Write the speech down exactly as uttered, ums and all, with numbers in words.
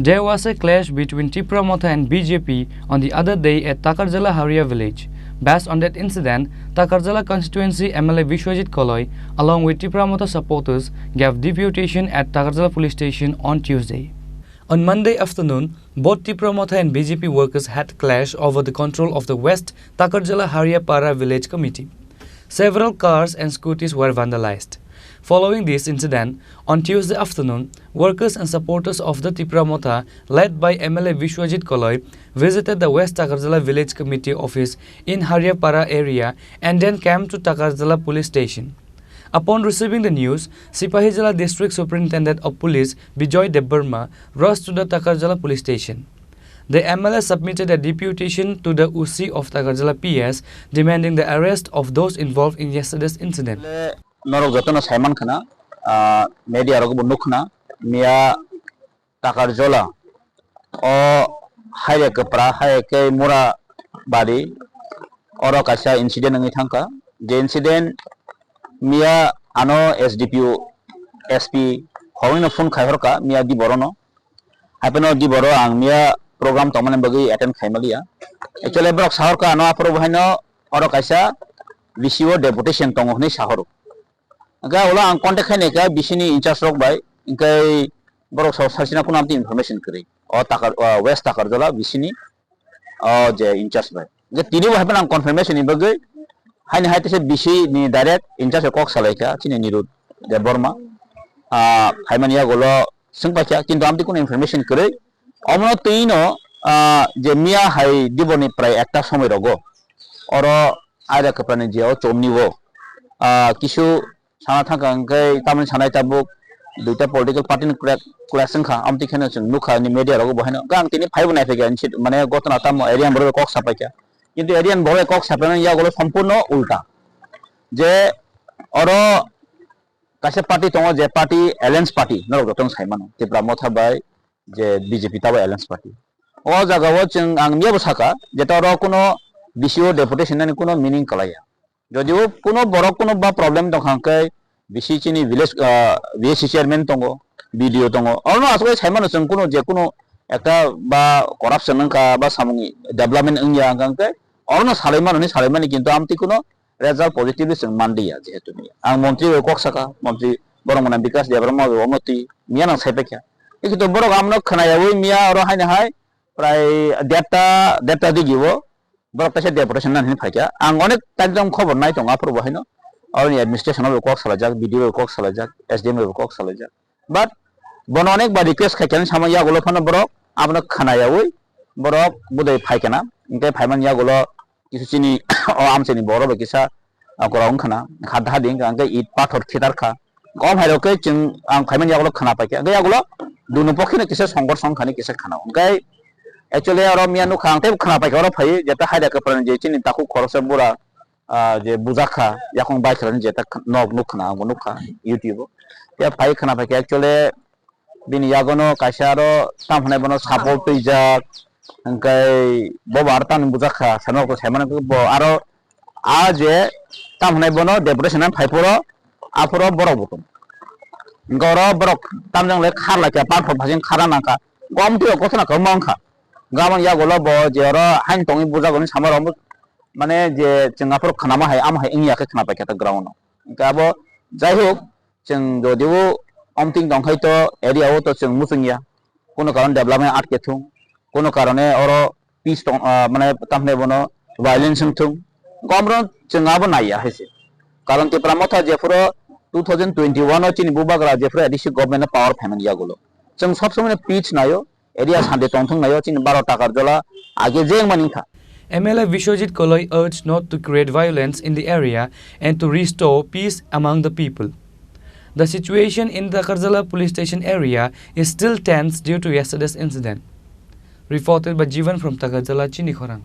There was a clash between Tipra Motha and B J P on the other day at Takarjala Haria village. Based on that incident, Takarjala constituency M L A Biswajit Koloi, along with Tipra Motha supporters, gave deputation at Takarjala police station on Tuesday. On Monday afternoon, both Tipra Motha and B J P workers had clash over the control of the West Takarjala Haria Para village committee. Several cars and scooters were vandalized. Following this incident, on Tuesday afternoon, workers and supporters of the Tipra Motha, led by M L A Biswajit Koloi, visited the West Takarjala Village Committee office in Hariapara area and then came to Takarjala police station. Upon receiving the news, Sipahijala District Superintendent of Police Bijoy Debbarma rushed to the Takarjala police station. The M L A submitted a deputation to the O C of Takarjala P S demanding the arrest of those involved in yesterday's incident. Le norok jotono saiman khna, ah, media rok bo nuk khna, miya Takarjala o haire kwpra, haire khe mura bari, oro kaisa incident wngwi thangkha. Je incident miya ano S D P O, S P hwnwi no phone khai horkha miya di borono. Haipeno di boro ang miya program tongmani bagwi attend khai maliya. Actually borok sahorkha ano aphuru bo haino oro kaisa V C O deputation tongo hwnwi sahoro. Hwnkhe ulo ang contact khai naikha V C ni in charge rok bai, hwnkhe borok sabo sarsina kuno amtwi information kwrwi. O Takar, o West Takarjala V C ni o je in charge bai. Hwnkhe tini bo haipeno ang confirmation ni bagwi haini hai teisa V C ni direct in charge kok salaikha chini Nirud Debbarma. Ah, phaimani yagulo swngpaikha, kintu amtwi kuno information kwrwi. Omono twi no, ah, je miya hai diboni prai ekta somoi rogo. Oro aida kwpra ni je o chomni o, ah, kisu sana thangkha hwnkhe tamni sanai tabuk duita political party ni kra-, clash wngkha, amtwi kheno chwng nukha ni media rogo bo haino. Hwnkhe ang tini phaibo naiphaikha, nisi mane gotona tamo area ni borok kok sapaikha. Kintu area ni borok kok sapaimani yagulo sompurno ulta. Je oro kaisa party tongo, je party alliance party, norok jotono saimano, Tipra Motha bai je B J P tabo alliance party. O jaga o chwng ang miyabo sakha, je ta oro kuno V C O deputation nani kuno meaning kwlaiya. Jodi o kuno borok kuno ba problem tongkha hwnkhe V C chini village, ah, V A C chairman tongo, B D O tongo. Orono aswk saimano chwng kuno je kuno ekta ba corruption wngkha ba samung development wngya hwnkha hwnkhe orono salaimano ni salaimani kintu amtwi kuno result positively chwng manliya jehetu ni. Ang montri bai kok sakha, montri borok mwnam Bikas Debbarma bai omo twi miya nang saipaikha. Kintu borok amno khwnayawi miya oro haino hai prai derta, derta digi o borok kaisa deputation nani hinwi phaikha. Ang onek time tong khobor nai tongo aphuru bo haino. Oroni administration bai kok salaijak, B D O bai kok salaijak, S D M bai kok salaijak. But bono onek ba request khaikha, samo yagulo phano borok abono khwnayawi borok budai phaikha na. Hwnkhe phaimani yagulo kisu chini o amchaini borok bai kisa, ah, kwrwng wngkha na, kha dadi wngkha, hwnkhe it pathor thitar kha. Kom hai rok khe chwng ang phaimani yagulo khwna paikha, hwnkhe yagulo dunu pokhe no kisa songkor songkhani kisa khana. Hwnkhe actually oro miya nukha ang teibo khwna paikha, oro phaiwi jeta haida kwpra ni je chini takhuk khoroksa bura, ah, je bujak kha, yakung bai khlani jeta nok nuk khwna, ang bo nukha YouTube o. Ya phai khwna paikha actually bini yagono kaisa aro tam hwnai bono support twijak, hwnkhe bobo aro tamni bujak kha, saimano khe saimano khe bo aro a je tam hwnai bono deputation phai phuru aphuru borok bo tong. Hwnkhe oro borok tamjang le khar lai kha, pathor phasing khara nang kha, gom twi gotona kwbangma wng kha. Gabon yagulo bo je oro haino tongwi bujak hwnwi sama rok mane je chwng aphuru khwnama hai ama hai wngya khe khwna paikha ta ground o. Hwnkhe abo jai hok, chwng jodi o omting tong khai to area o to chwng muchung ya, kuno karon development atke thung, kuno karone oro peace tong, ah, mane tamni bono violence wng thung, gomro chwng abo nai ya hai se. Karon Tipra Motha jephuru two thousand twenty-one o chini bubagra jephuru A D C government no power phaimani yagulo, chwng sob somoi no peace naio, area sante tongthung naio, chini baro Takarjala age jeng mani kha. M L A Biswajit Koloi urged not to create violence in the area and to restore peace among the people. The situation in the Takarjala police station area is still tense due to yesterday's incident. Reported by Jivan from Takarjala, Chini Khorang.